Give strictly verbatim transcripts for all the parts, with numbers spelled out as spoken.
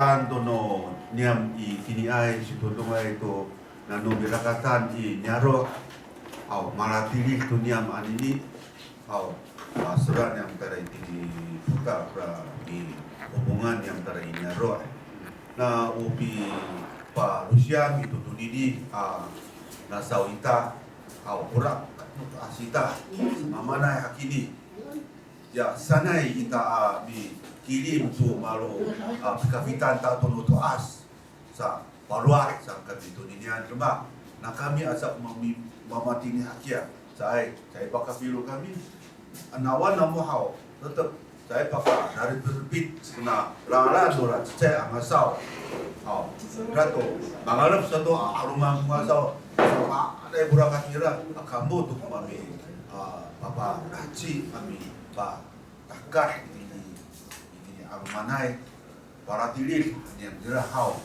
Tan to no niyam i tiniay, sitodongay to nano mirakatan i niyaro'. Aw, malatilid to niyam anini. Aw, a, sera niyam tara itini pota' kora i, opongan niyam tara i niyaro'. Na o pipalosiyang ito tonini, a, ngasaw ita, aw, ora' no to'as ita, mamaanay hakini. Ya, sanay ita a mikilim to malo, a, pikafitan ta to no to'as. Sa, palowad sa kami toninian demak. Na kami aca mami-, mamatini hakiya. Caay, caay pakafilo kami. Anawa namo haw, tetep caay paka, dari terpit, kena lalan nora cecay a ngasaw. Haw, ira to, mangalef sato a 'aloman ko ngasaw, sa, ma, anay borakat nira, a kamo to ko mami, a, papa, naci, mami, pa, takah, ini, ini 'alomanay. Paratilid, anian nira haw.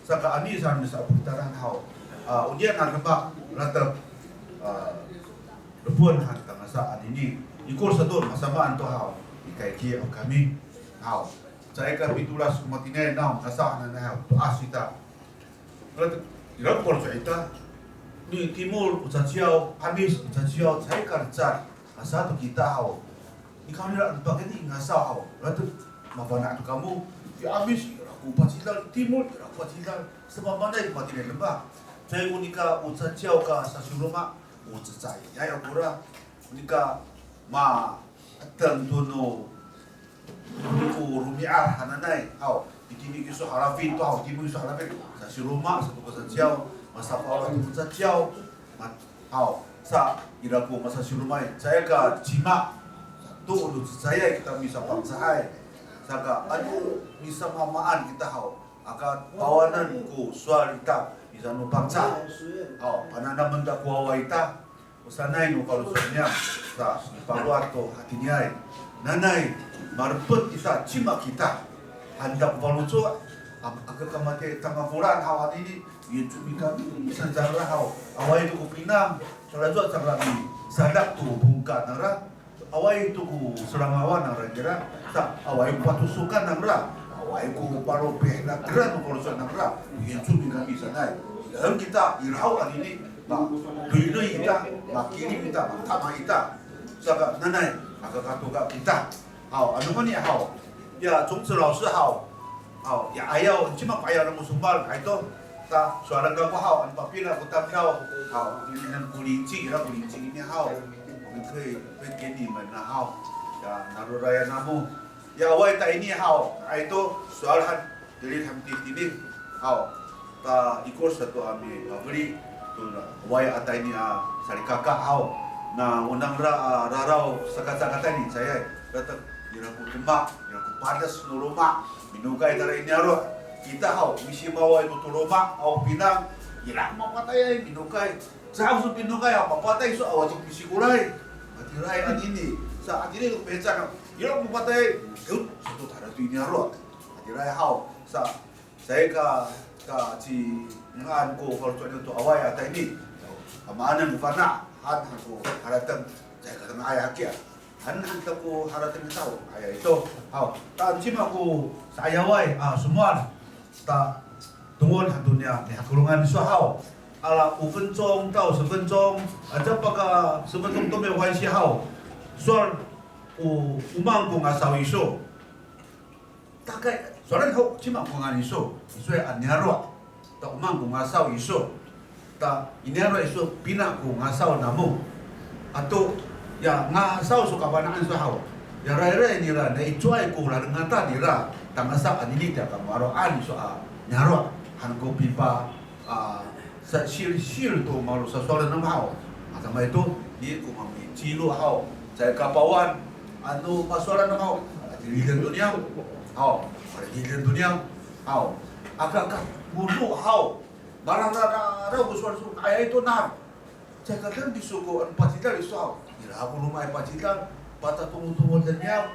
Saka ani sa misa'opo kitanan haw. A, onian a demak, latek, a, lepon han tangasa anini. Ikor sato masamaan to haw. Ikay ki a kami. Haw. Caay ka pitolas ko matiniay naw, ngasa hananay haw. To'as ita. Latek, ira ko faloco' ita. Ni timol o caciyaw, 'Amis o caciyaw, caay ka lecad. Ngasa to kita haw. Nikawrira pakayni ngasaw haw, latek mafana' to kamo, i 'Amis ira ko pacidal, timol ira ko pacidal, sa mamaanay ko matiniay demak. Caay ko nika o caciyaw ka sasiroma, o cecayay a kora, nika ma'eteng to no, ko romi'ad hananay haw, itini kiso halafin to haw, itini kiso halafin, sasiroma sato ko caciyaw, masafaloh to ko caciyaw, ma-, haw, sa, ira ko masasiromay, caay ka cima, sato no cecayay kita misapangcahay. Saka, ano, misamamaan kita haw, aka pawanen ko sowal ita, misano Pangcah. Haw, pananamen ta ko wawa ita, o sanay no faloco' niyam, sa, mipalowad to hatiniay. Nanay, marepet kita, cima kita. Han ta ko faloco', a, aka ka matiya tanggafolan haw anini, Yincomin kami, misan cangra haw, awaay to ko pinang, talacowa cangra misadak to pongka nangra, awaay to ko serangawan nangra kira, sa, awaay ko patosokan nangra, awaay ko palopih na kira no faloco' nangra, Yincomin kami sanay. Deng kita, ira haw anini, ma, loyloy ita, makilim ita, matama ita. Saka nanay, aka katoka kita. Haw, ano mani haw. Ya, 宗志老师 haw. Haw, ya ayaw, cima ko ayaw namo somowal, ay to. Ta, sowalen kako haw, ano papina ko tamdaw. Haw, ini nan ko 林记, ira ko 林记 ini haw. 我们可以分给你们了 haw. Ya, narorayan namo. Ya, awaay ta ini haw. Ay to, sowal han. Tilid han tilid. Haw, ta ikor sato a mipafeli to na, awaay a tayni a salikaka haw. Na o nangra a raraw sakacakatay ni cayay. Latek ira ko demak, ira ko pades no loma', minokay tara i niyaro'. Kita haw, misimaway to to loma' aw pinang, ira ko mapatayay minokay. Sa haw so pinokay haw, mapatay so awa to misikolay. Matiraay anini. Sa hatiraay ko pihecaan, ira ko mapatayay, yot, sato tara to i niyaro'. Hatiraay haw, sa Caay ka, ka cingaan ko faloco' niyo to awaay a tayni. Kamaanen ko fana', han han ko harateng, caay ka tenga'ay hakiya. Han han ta ko harateng taw, aya ito. Haw, ta cima ko sa'ayaway a somowal. Ta tongod han to niya mihakelongan iso haw. Ala 五分钟到十分钟, aca paka 十分钟 to 没关系 haw. Sowal o, o maan ko ngasaw iso. Takay, sowal ho, cima ko ngangan iso, iso ya a niyaro'. Ta o maan ko ngasaw iso. Ta i niyaro' iso pina ko ngasaw namo. Ato, ya ngasaw so kafana'an iso haw. Ya rayray nira, na icowaay ko lalengatan nira. Ta ngasaw anini tiya kamaro'an iso a niyaro'. Han ko pipa a, sa, silsil to malo sasowalen namo haw. Matama ito, ni ko mamicilo haw. Caay kapawan, ano masowalen namo haw. Atiriden to niyam. Haw, atiriden to niyam. Haw, aka ka, mudo haw. Marararaw ko sowal so, aya ito na. Caay ka deng iso ko, ano pacidal iso haw. Ira ko loma' i pacidal, patatongotongod niyam.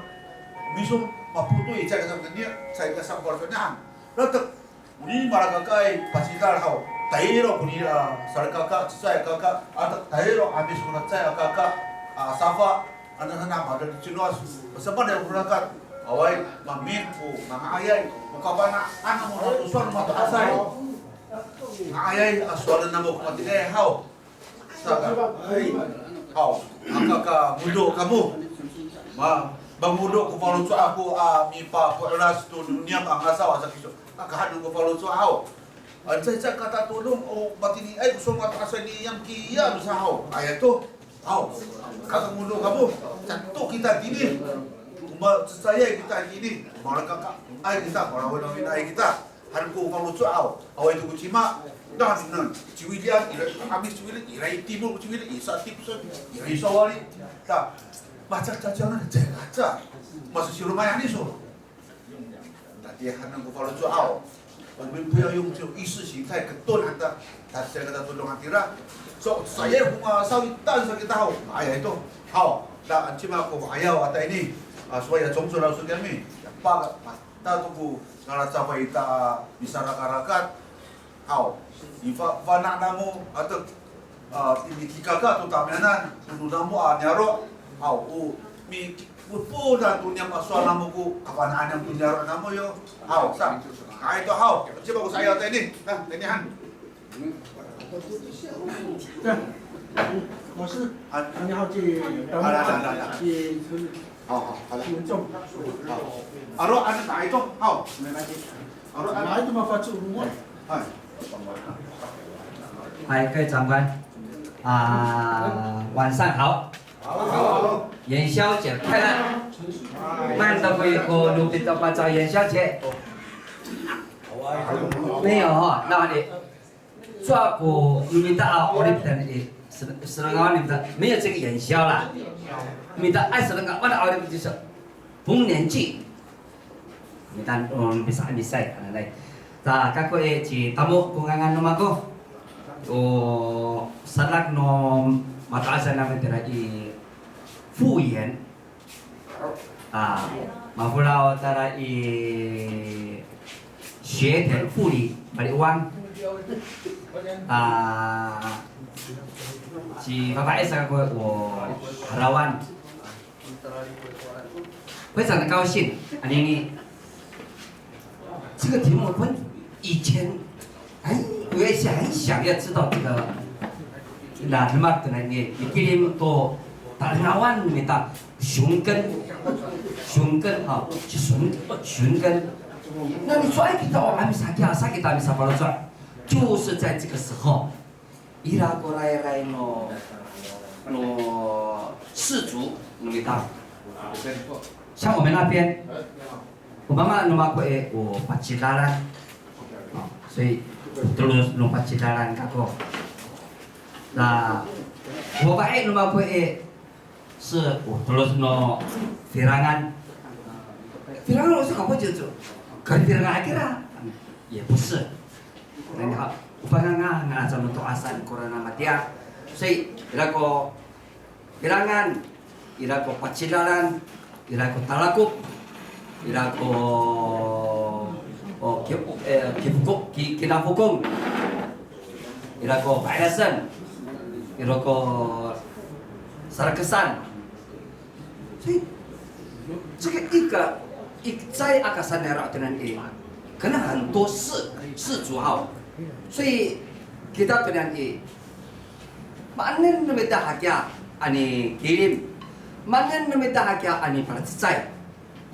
Miso mapotoy, caay ka sa niyam, caay ka sa ko niyam. Latek, Onini malakakaay pacidal haw, tayro konini a salikaka, cecay a kaka, ato tayro 'Amis kona cecay a kaka, a safa, ano hana madal cinoas, masamaan ya ko rakat, Awaay, maemin ko nga'ayay, o kafana'an namo to sowal no mato'asay. Nga'ayay a sowal namo ko matiniay haw. Saka, haw, aka ka ngodo kamo. Ma, mangodo ko faloco' ako a mipapo'eras to no niyam a ngasaw a saki so. Aka han ko faloco' haw. Ano caay ka tatodong, o matiniay ko sowal no mato'asay niyam kiya no sa haw. Aya to. Haw, kakangodo kamo, caay to kita tini. O macecayay kita tini. O malakakaay kita, malawinawinaay kita. Han ko faloco' haw, awaay to ko cima. Dahan, ciwilian, ira, 'Amis ciwili, ira i timol ko ciwili, i sa'etip so, ira i sawali. Ta, macacacangan, caay kaca. Masasiromayan iso. Tatiihanen ko faloco' haw. 我们不要用这种意识形态 keton han ta, ta, caay ka tatodong hatira. So, saan ko ngasaw i, taan sa kita haw. Aya to. Haw, ta, cima ko ayaw a tayni. A, sowal ya 总主老师 kami. Ya pa, ta to ko ngalacafay ita a misarakarakat. Haw, i fa, fana' namo ato, a, i mikikaka to tamiyanan, o no namo a niyaro', haw, o mi, o podan to niyam a sowal namo ko kafana'an niyam to niyaro' namo yo. Haw, sa, aya to haw, cima ko sa'ayaw tayni, na, tayni han. 这样，老师，啊，你好，去，好，来，来，来，来。去，好，好，好，来。去文仲。好，aro, ano, ito, haw, 没关系。Aro, ano, ito, mafaco mo. 嗨，各位长官，啊，晚上好。好。元宵节快乐。慢的会过路边的拜早元宵节。没有哈，那你抓捕你们的啊，我的天，你是是那个你们的没有这个元宵啦。你们的爱是那个，我的奥利就是 逢年祭，mita, o, pisa'Amisay, hananay. Ta, kako i, ci Tamo ko ngangan no mako. O sadak no mato'asay namo tira i 妇联. A, mafolaw tara i 学田护理 Baliwang. A, ci Fafa'i sa kako o Harawan. 非常的高兴，anini. 这个题目我以前很，我也是很想要知道这个，那什么的呢？你你给你们都打电话问你的寻根，寻根啊，去寻寻根。那你说哎，给到我还没啥掉，啥给他们啥不能赚，就是在这个时候。 Ira ko rayray no, no 氏族 no mita. 像我们那边，我妈妈 no mako i, o Pacidalan. 所以 teloc no Pacidalan kako. Na, o babae no mako i, 是 o teloc no Firangan. Firangan 我是搞不清楚，可能 Firangan 还给啦，也不是。那你好，我刚刚啊，那咱们都阿三过了那么点，所以那个 Firangan, ira ko Pacidalan, ira ko Talakop, ira ko, o, ki, e, Kifokong, ki, Kinafokong, ira ko Pa'elasen, ira ko Sarakesan. 所以这个一个一再 aka sanay ira to nan i, 可能很多氏氏族哈。所以 kita to nan i, maanen no mita hakiya a mikilim, maanen no mita hakiya a mipalacecay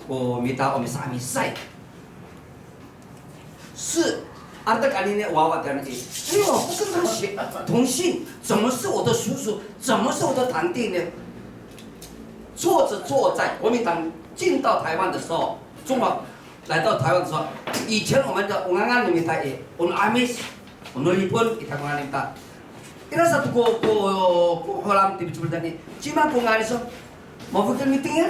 ko mita o misa'Amisay. 是，啊，那个你呢，娃娃在那里，哎呦，不跟他学同姓，怎么是我的叔叔？怎么是我的堂弟呢？作者坐在国民党进到台湾的时候，中华来到台湾的时候，以前我们的 o ngangan no mita i, o Amis, o Ripon, ita ko ngangan no mita. Ira sato ko, ko, ko Holam ti Bicibel tani. Cima ko ngangan iso? Mafokilan mitingil?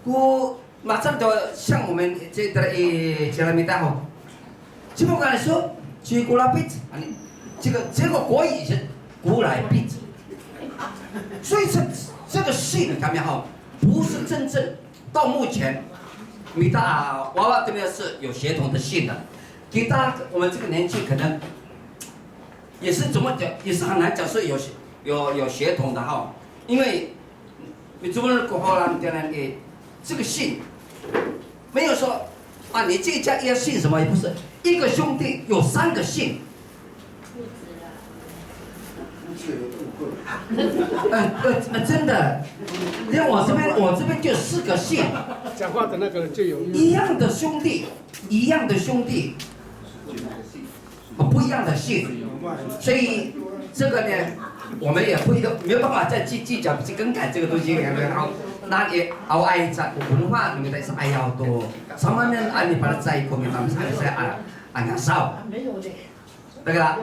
Ko, macan to, 像我们这个，e, 这个 mita ho. Cima ko ngangan iso? Ci Kolapic. Ani, 这个，这个国语是 Kolapic. 所以这，这个姓，你看没有哈？不是真正 到目前，mita a wawa 这边是有血统的姓的。Kita 我们这个年纪可能也是怎么讲，也是很难讲说有有有血统的哈，因为 Micomod ko Holam tiyanan i, 这个姓没有说啊，你这一家要姓什么，也不是。一个兄弟有三个姓。呃呃呃，真的，连我这边我这边就四个姓，讲话的那个人就有一样的兄弟，一样的兄弟，不一样的姓，所以这个呢，我们也不一定没有办法再去计较去更改这个东西，然后那也 awaay sa ko 文化 no mita i sa'ayaw to, samanen a mipalecay ko mita misa'ayaw a ngasaw. Saka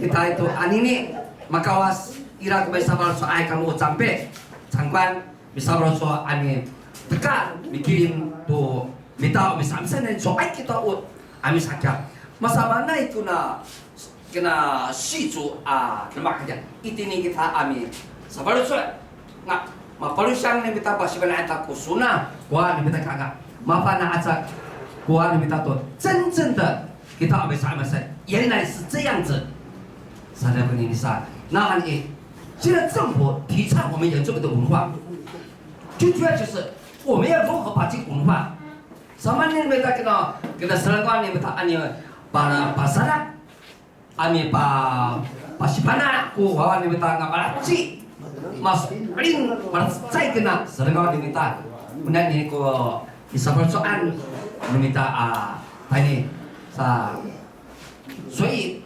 kita to anini, makawas ira ko misafaloco'ay kamo o 长辈, 长官, misafaloco' a miteka mikilim to mita o misa'amisanen, cowaay kita o 'amis hakiya. Masamaanay kona, kona 氏族 a demak hakiya. Itini kita a misafaloco' nga mapalosiyang no mita pasifana'an ta ko sona, kowa no mita ka nga mafana' aca kowa no mita to 真正的 kita a misa'amisanen. 原来是这样子。Sa konini sa, nawhani, 现在政府提倡我们原住民的文化，最主要就是我们要如何把这个文化 Samanen mita kina, kina selengawan ni mita a mi pa, pasadak, a mi pa, pasifana' ko wawa ni mita nga malaheci, maso'elin, malahecay kina selengawan ni mita. Kona ni ko misafaloco'an ni mita a tayni sa. 所以，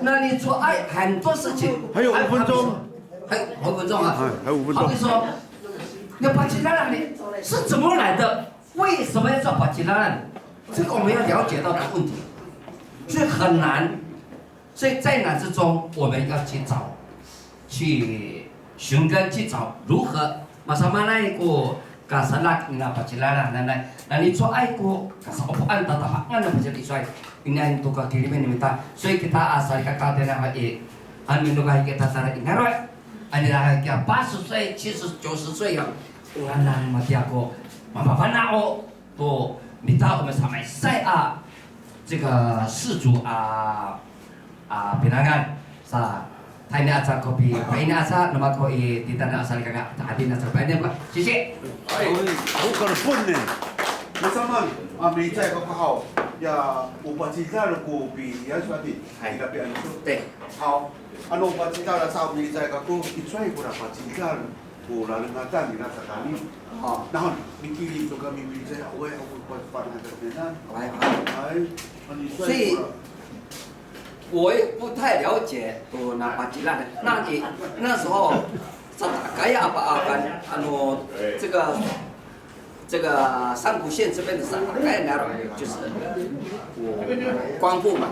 那你说，哎，很多事情，还有五分钟。还有五分钟啊。哎，还有五分钟。好比说，那 Pacidal 呢，是怎么来的？为什么要叫 Pacidal？这个我们要了解到的问题，所以很难。所以在难之中，我们要去找，去寻根，去找如何 Masamaanay ko kasadak nina Pacidal hananay, nani cowaay ko kasa'opoan, tatapangan no Pacidal i cowaay, inian to kakilimen no mita. 所以 kita a salikaka tayni i, ano minokahi kita tayra i niyaro', ano ira kiya 八十岁、七十、九十岁 ya, o ngangan matiya ko mamafana' to mita o misamaysay a 这个氏族 a, a pinangan. Sa, tayni aca ko pi, tayni aca no mako i titaanan a salikaka, tahadin aca, pa'ini aca. 谢谢。哎，好，kalopon ne. Masamaan, a, milicay kako haw. Ya, o Pacidal ko pi, ya, so atin. Hay. Ika pi ano so. Te. Haw. Ano Pacidal sa milicay kako, i cowaay kora Pacidal ko lalengatan nira sa kami. A. Nahon, mikilim to kami milicay, awaay, ako pa, pa, na, na, na. Awaay, awaay. Hay. Ano i cowaay kora. 所以我也不太了解 to na Pacidal. 那你那时候在打开呀，把啊，把啊，喏，这个这个三股线这边的是打开，那就是光复嘛，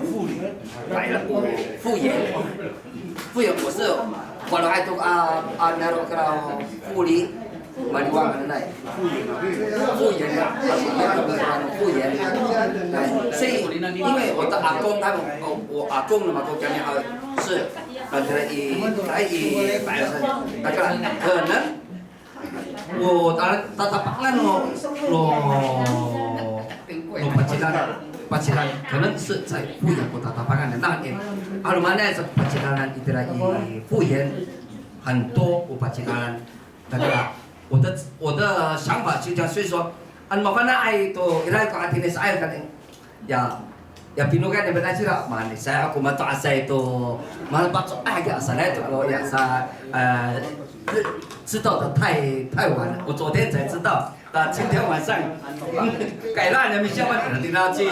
复原，来了，复原，复原，我是 Falohay to a, a, niyaro' kira foli, maliwang hananay. 复原啊，复原。所以因为我的阿公他们，我阿公那么多家里还是，那个一，来一百二十，那个可能 O ta, tatapangan no, no, no Pacidal, Pacidal, 可能是在复原 ko tatapangan. 那也，'alomanay sa Pacidalan itira i 复原 很多 o Pacidalan. 那个，我的，我的想法是这样，所以说，ano mafana'ay to, ira ko hatini sa ay kan, Ya, ya pinokay ni Bata Cira, manisay ako mato'asay to, mapaco'ay ka sanay to ko ya sa, 呃，知道的太，太晚了，我昨天才知道，啊，今天晚上，改了，你们下班了，你拿去，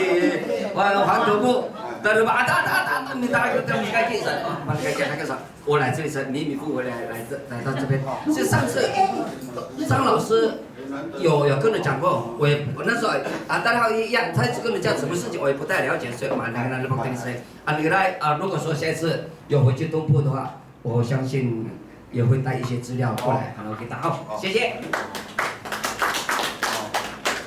黄，黄头部，但是吧，啊，哒，哒，哒，哒，你大概跟他们开介绍，啊，把你开介绍，开介绍。 我来这里是迷迷糊糊来，来这，来到这边。是上次张老师有，有跟我讲过，我也，我那时候，啊，大家一样，他是跟我讲什么事情，我也不太了解，所以蛮难跟他碰这个事情。啊，你来，啊，如果说下一次有回去东部的话，我相信也会带一些资料过来，然后给大家。好，谢谢。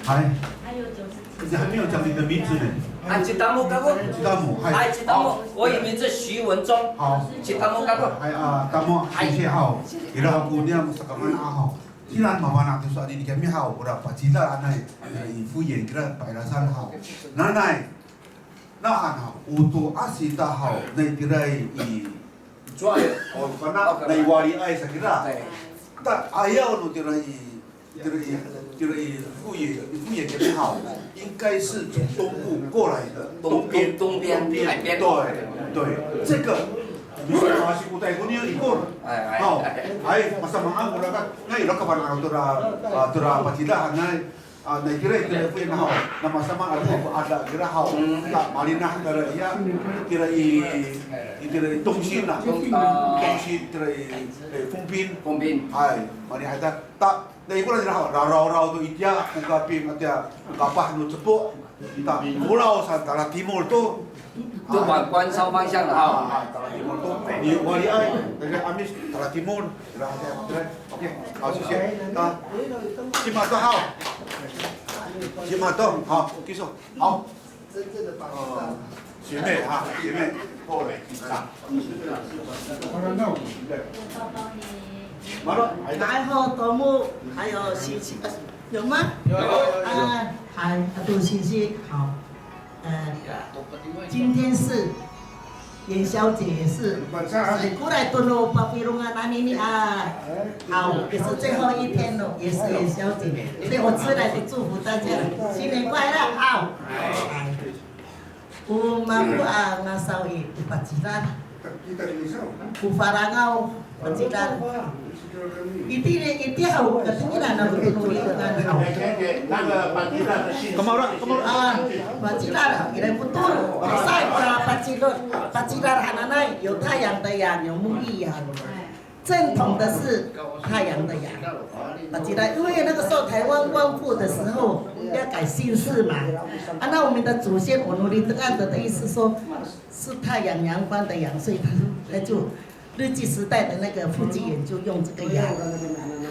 嗨，还有九十几岁。你还没有讲你的名字呢。啊，Citamo kako。Citamo，嗨。哎，Citamo，我的名字徐文忠。好。Citamo kako。嗨，啊，Tamo，谢谢哈。Ira ko niyam sakamaan ha. Kira mafana' to sowal i kami ha, ora Pacidal hananay, i 复原 kira pailasan ha. Nanay, naan ha, o to'as ita ha, nai tiraay i Cowa, o, fana', nai wariay sa kira. Hay. 但 ayaw no tira i, tira i, tira i 富野, 富野这边哈，应该是从东部过来的，东边，东边，东边，海边。对，对，这个，你说啊，是古代过年以后了，哎，哎，好，哎。哎，masamaan ko raka, na ira ko Fangcalay tora, a, tora Pacida hananay, a, na itira, itira 富野 haw, na masamaan ko ada kira haw, na malinah kira iya, kira i, itira i 东兴 na, 东兴，itira i, e, 丰滨，丰滨。Hay, malinah ta, ta, na ikor nira haw, rarawraw to itiya, ko kaping atiya, kapah no cepo'. Ta, molaw sa talatimol to. To 往关山方向了哈。A, talatimol to. I, waliay, dari Amis, talatimol. Ira, ira, ira. Oke, 好，谢谢。A, cima to haw. Cima to, 好，继续。好。 真正的榜样。学妹哈，学妹，后来。然后头目还有信息，有吗？有，有，有，有。啊，还，啊，对，信息，好。呃，今天是元宵节，也是，所以过来都有 papilongan 那里啊。好，也是最后一天了，也是元宵节，所以我出来就祝福大家新年快乐，好。 O mako a ngasaw i, o Pacida. O Falangaw, Pacida. Iti, iti haw, katengilan ako to no litengan haw. Kamawla, kamawla. A, Pacida, ira ko to. Pasay, Pacida, Pacida hananay, 有太阳的阳，有木易阳。 正统的是太阳的阳。Pacida，因为那个时候台湾光复的时候要改姓氏嘛，啊，那我们的祖先 o no litengan 的意思说是太阳阳光的阳，所以他说，他就日据时代的那个 Fujian 就用这个阳。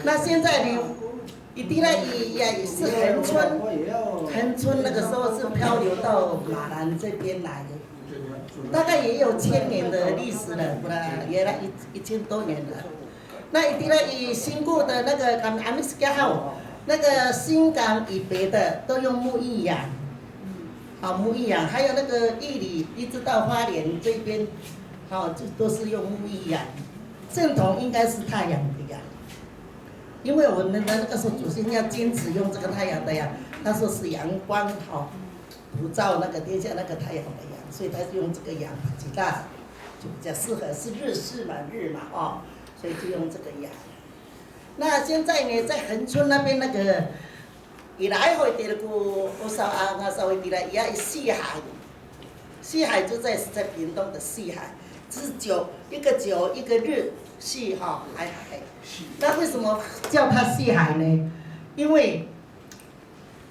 那现在呢，itira i 也是恒春，恒春那个时候是漂流到马兰这边来的。 大概也有千年的历史了，不然也来一，一千多年了。那 itira i 新港的那个 kami Amis kiya haw，那个新港以北的都用木易阳，好，木易阳，还有那个玉里一直到花莲这边，好，就都是用木易阳。正统应该是太阳的阳，因为我们的那个时候祖先要坚持用这个太阳的阳，他说是阳光，好。 普照那个天下那个太阳的阳，所以他是用这个阳，Pacida，就比较适合，是日式嘛，日嘛，哦，所以就用这个阳。那现在呢，在恒春那边那个，ira ho itira ko 'osaw a ngasaw itira, iya i 西海，西海就在，在屏东的西海，是九，一个九，一个日，西哈，海，海。那为什么叫它西海呢？因为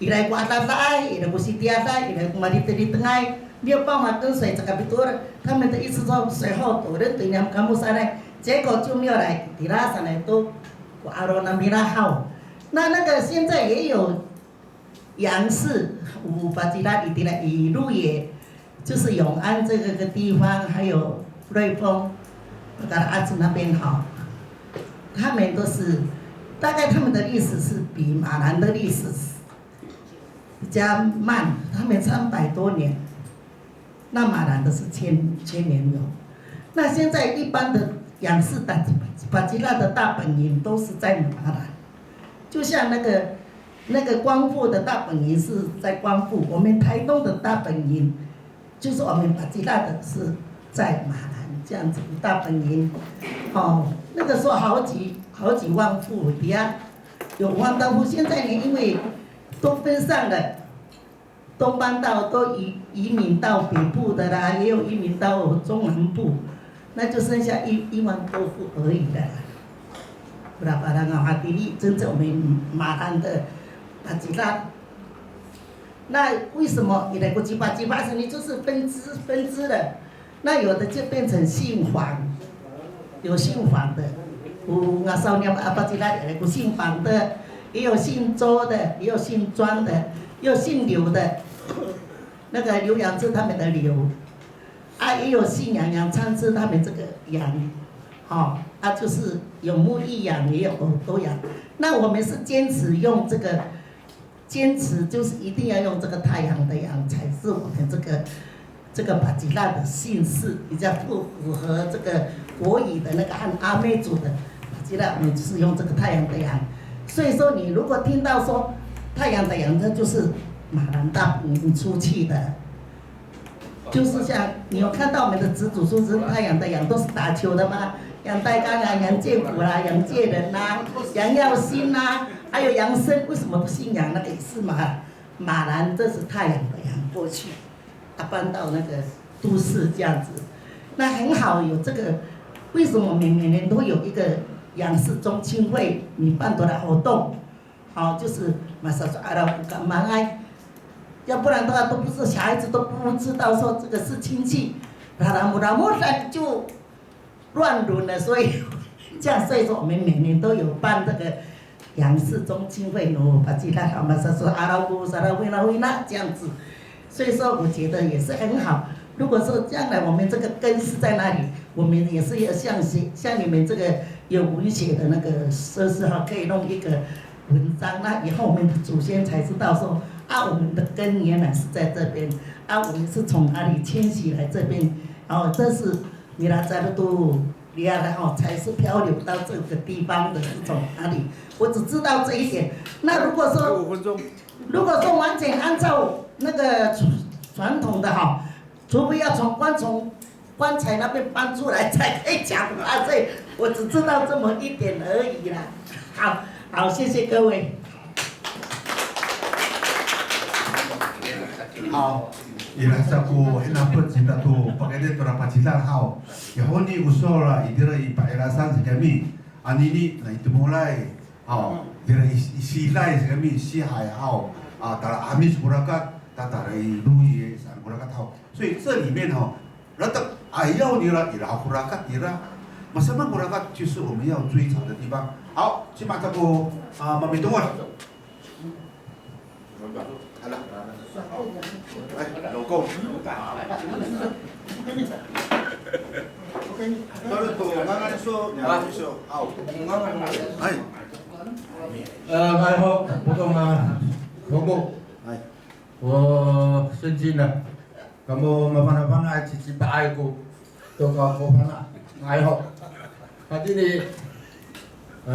Ira ko adadaay, ira ko sitiyaday, ira ko malitelitengay, 没有办法跟随这个 pitoor，他们的意思说随后多人对 niyam kamo sanay，结果就没有来 itira sanay to ko 'aro nira haw. 那，那个现在也有阳氏，o Pacida itira i Loyang， 就是永安这个，个地方，还有瑞丰、Kalaat 那边哈，他们都是，大概他们的历史是比马兰的历史比较慢，他们三百多年，那马兰的是千，千年有。那现在一般的阳氏的 Pacida 的大本营都是在马兰，就像那个，那个光复的大本营是在光复，我们台东的大本营 就是我们 Pacida 的是在马兰这样子的大本营，哦，那个时候好几，好几万户呀，有万多户。现在呢，因为都分散了，都搬到，都移，移民到北部的啦，也有移民到中南部，那就剩下一，一万多户而已了啦。Berapa 真正我们马兰的 Pacida。 那为什么 ira ko cipacipa 是你就是分支，分支的？那有的就变成姓黄，有姓黄的，有 ngasaw niyam a Pacida ira ko 姓黄的，也有姓周的，也有姓庄的，也有姓刘的。那个刘养志他们的刘，啊，也有姓杨，杨昌志他们这个杨，哦，啊，就是有木易杨，也有耳朵杨。那我们是坚持用这个 坚持就是一定要用这个太阳的阳，才是我们这个，这个 Pacida 的姓氏，比较符，符合这个国语的那个和阿美族的那我们就是用这个太阳的阳。所以说，你如果听到说太阳的阳，那就是马兰大本营出去的。就是像你有看到我们的直属书是太阳的阳，都是打球的吗？杨代刚啊，杨建福啦，杨介仁啦，杨耀新啦，还有杨森，为什么不姓杨？那个也是马马兰，这是太阳的阳过去，啊，搬到那个都市这样子。那很好，有这个，为什么每每年都有一个杨氏宗亲会，你办的活动？好，就是马上说啊，让我干嘛哎？要不然的话都不是，小孩子都不知道说这个是亲戚，然后然后就乱伦了，所以这样，所以说我们每年都有办这个杨氏宗亲会呢，把其他好嘛，他说阿拉姑、阿拉姑那那这样子，所以说我觉得也是很好。如果说将来我们这个根是在哪里，我们也是要像像你们这个有文学的那个设施哈，可以弄一个文章，那以后我们的祖先才知道说啊，我们的根原来是在这边啊，我们是从哪里迁徙来这边，然后这是 Mira Carutu，Liar 哈，才是漂流到这个地方的是从哪里？我只知道这一点。那如果说，五分钟，如果说完全按照那个传传统的哈，除非要从棺从棺材那边搬出来才可以讲话，所以我只知道这么一点而已啦。好，好，谢谢各位。 Haw, ira sa ko hinapot sita to pakayni tora Pacidal haw. Ya honi o sowal itira i Pacilasan sa kami, anini na i Tomolay haw, itira i Silay sa kami, Sihay haw, a, tala 'Amis ko rakat, ta tala i Lowi saan ko rakat haw. 所以这里面 haw, latek ayaw nira ira ko rakat ira. Masamaan ko rakat 就是我们要追查的地方。好，cima ta ko, a, mamitongod. Hala. Ay, loko. Tolo to, ngangan iso, ngangan iso. Aw, ngangan. Ay. E, nga'ay ho, Potong a Fobo. Ay. O, Senjina. Kamo mafana'fana'ay cicipaay ko to kako fana'. Nga'ay ho. Hatini, e,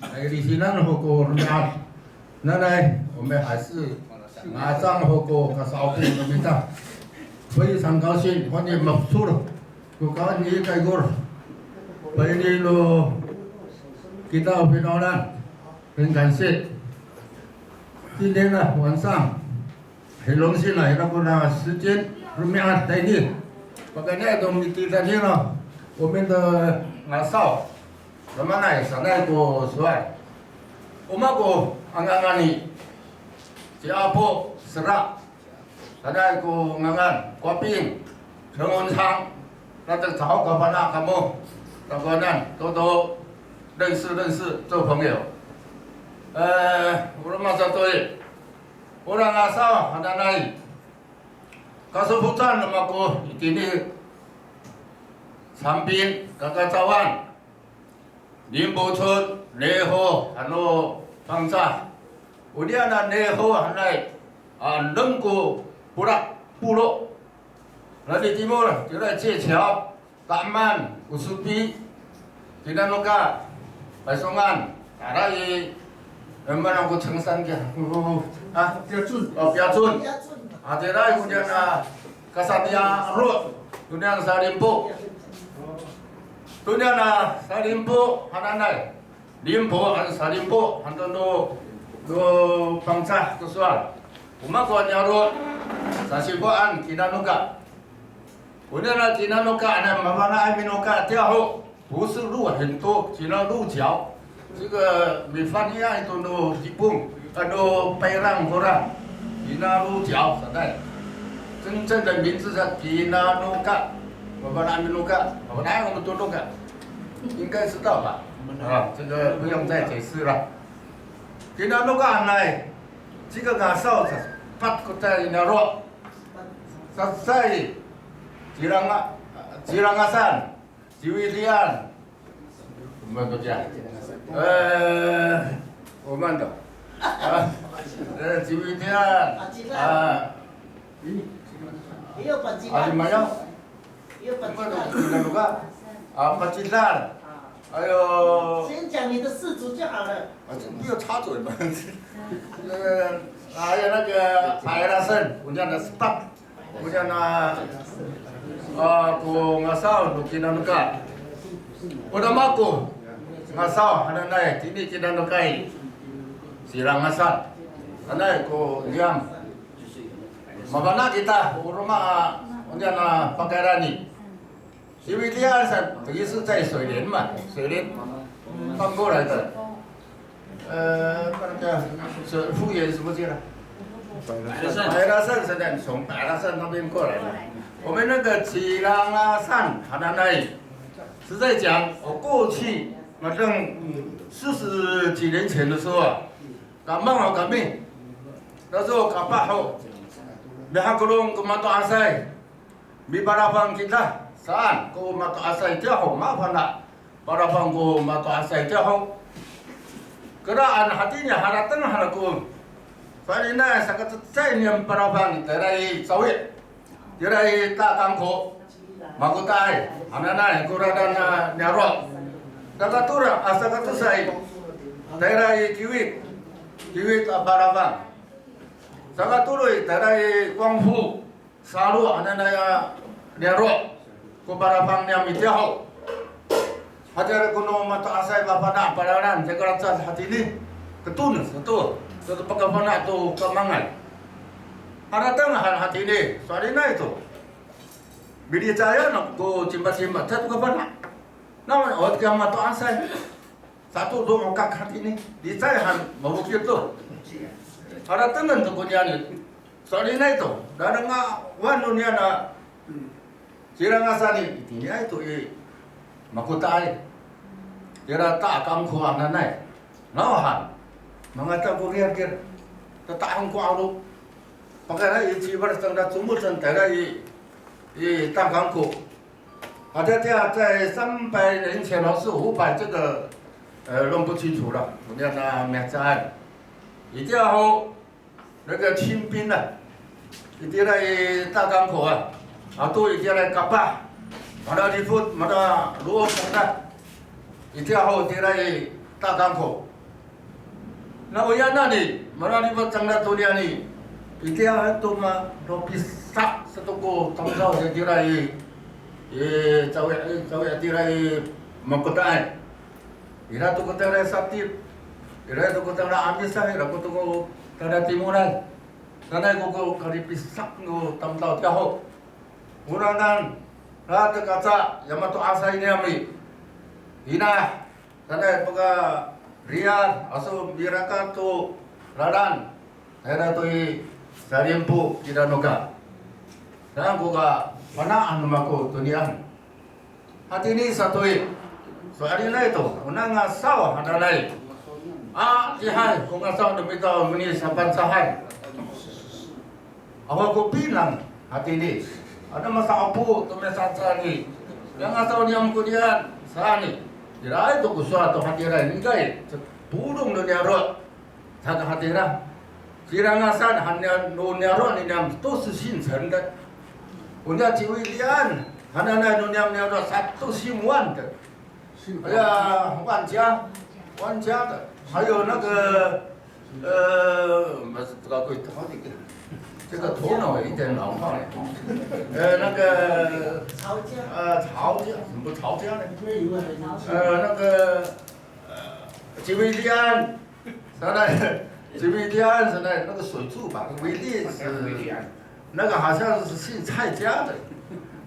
ay lisinan ho ko romi'ad. Nanay, o mihays, ngacang ho ko kasa'opo no mita. 非常高兴, honi mafecol ko kaen i kaygor. Payni no kita o finawlan. 很感谢。今天呢，晚上 Hilong sina, ira kona 时间 romi'ad tayni. Pakayni to mitilidan nira, o mita ngasaw. Romanay sanay ko sowal. O mako a ngangan i, ci Apo Sera. Sanay ko ngangan, Kwaping, Sengoncang. Latek caho kafana' kamo. Takowanan, todo 认识认识，做朋友。E, o roma sato i. Ora ngasaw hananay, kasofocan no mako itini, Sampin, Kakacawan, Limbocon, Neho, ano Pangcah. Oniyan a Neho hanay, a, enem ko polak, polo. Nani timol, tira i Cieciyaw, Ka'eman, Osopi, Kinanoka, Paysongan, tala i, e, maan ko Cengsan kiya, o, a, Piyacon. O, Piyacon. A, tira i koniyan a kasaniyaro', koniyan Salimpo. Koniyan a Salimpo hananay. Limpo han Salimpo han to no, no Pangcah to sowal. O mako a niyaro', sasifoan Kinanoka. Koniyan a Kinanoka, ano mafana'ay minoka tiya ho, 不是鹿很多, kina 鹿角. 这个 mifaniay to no Cipong, ano Payrang kora, kina 鹿角 sanay. 真正的名字叫 Kinanoka. Mafana'ay minoka, mafana'ay ko mitonoka. 应该知道吧？啊，这个不用再解释了。Kinanoka hanay, 这个 ngasaw sa, pat ko tay niyaro'. Sa, sa i, Cilanga, Cilangasan, Ciwidian. O maan to kiya? E, o maan to? A, e, Ciwidian. A, Iyo, Pacidal. A, limayaw. Iyo, Pacidal. Kinanoka. A, Pacidal. A, 还有，先讲你的氏族就好了。啊，这不要插嘴嘛。呃，还有那个白拉森，我们讲的 staff，我们讲呢，啊，ko ngasaw no Kinanoka. O roma ko ngasaw hananay, tini Kinanoka i, Cilangasan. Hanay ko niyam. Mafana' kita, o roma, a, o niyam a pakayranan i. 水里岸上，等于是在水莲嘛，水莲搬过来的。呃，那个是福源什么街了？白拉山。白拉山现在从白拉山那边过来的。我们那个 Cilangasan hananay，是在讲，我过去，反正四十几年前的时候啊， Kaemang ho kami. Taso kapah ho. Mihakelong ko mato'asay. Mipalafang kita. Saan ko mato'asay tiya ho, mafana'. Palafang ko mato'asay tiya ho. Keraan hatini harateng han ako. So'elinay, sakacecay niyam palafang, tayra i Cawi'. Tayra i Takangko, Makota'ay hananay ko lalan a niyaro'. Sakatolo, a, sakatosay, tayra i Kiwit, Kiwit a palafang. Sakatoloy, tayra i Kongfu, Salo hananay a niyaro'. Ko palafang niyam itiya ho. Hatira ko no mato'asay mafana' palalan, caka lalan hatini. Keton sato, sato pakafana' to kaemangay. Harateng han hatini, so'elinay to. Milicayan ko cimacima, cato kafana'. Nawhan o tiya mato'asay. Sato to 'okak hatini, licay han mafokil to. Haratengen to koniyan i. So'elinay to, lalengawan no niyana Cilangasan i, itiniay to i Makota'ay. Ira Takangko hananay. Nawhan, mangata ko riyar kira. Tata'ang ko 'alo. Pakayra i Ciwal cangra comod san tayra i, i Takangko. 好像这样，在三百年前还是五百，这个，呃，弄不清楚了。我们要拿名字按。Itiya ho, 那个清兵啊，itira i Takangko a, ato itira i kapah, mala lifot, mala lood, itira ho, itira i Takangko. Na oya nani, mala lifot cangra to niyani, itiya to ma, to pisak sato ko tamdaw itira i, i Cawi', i Cawi' itira i Makota'ay. Ira to ko tayra i Satip, ira to ko tayra i Amisay, ira ko to ko tayra i Timoray. Nanay ko ko kalipisak no tamdaw tiya ho. Oranan, ra to kaca, ya mato'asay niyam i. Ina, nanay pakariyar, aso mirakat to lalan. Tayra to i Salimpo, Kinanoka. Saan ko kafana'an no mako to niyam. Hatini sato i, so'elinay to, o nangasaw hananay. A, adihay ko ngasaw no mita o mini sa Pangcahay. Awa ko pinang hatini. Ano masa'opo to misa'opoan i. Ya ngasaw niyam koniyan saan i. Iraay to ko sowal to hatiraay, ningkay polong no niyaro'. Saka hatira, Cilangasan han niyam, no niyaro' niyam to 是姓陈的. O niya Ciwilian hananay no niyam niyaro' sato 姓万的. 哎呀，万家，万家的，还有那个，呃，不是，这个贵，这个头脑有一点老化了。呃，那个，曹家。呃，曹家，怎么曹家呢？呃，那个，呃，Ciwilian， 现在这边这样子呢，那个水柱吧，为例是，那个好像是姓蔡家的，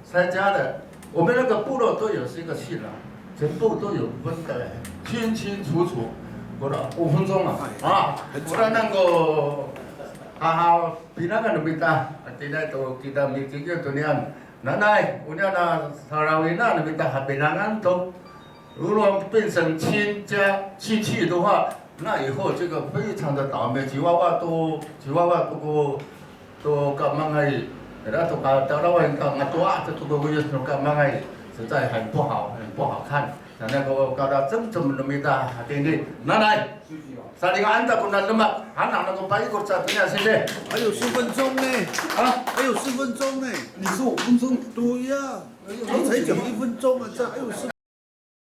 蔡家的，我们那个部落都有这个姓啊，全部都有分得清清楚楚。不到五分钟了啊，不然能够好好 pinangan no mita, hatiraay to kita mikikil to niyam. Nanay, o niyam a salawina no mita hapinangan to. 如果变成亲家亲戚的话，那以后这个非常的倒霉。Ciwawa to, Ciwawa to ko, to kaemangay, ira to katalawan ka ngatoa to ko wiyos no kaemangay, 实在很不好，很不好看。Nanay ko kada cemcem no mita hatini. Nanay, salingaan ta ko na demak, hanang no ko paikor sa to niya sini. 还有十分钟呢。啊？还有十分钟呢。你说五分钟？对呀，我才讲一分钟啊，这还有十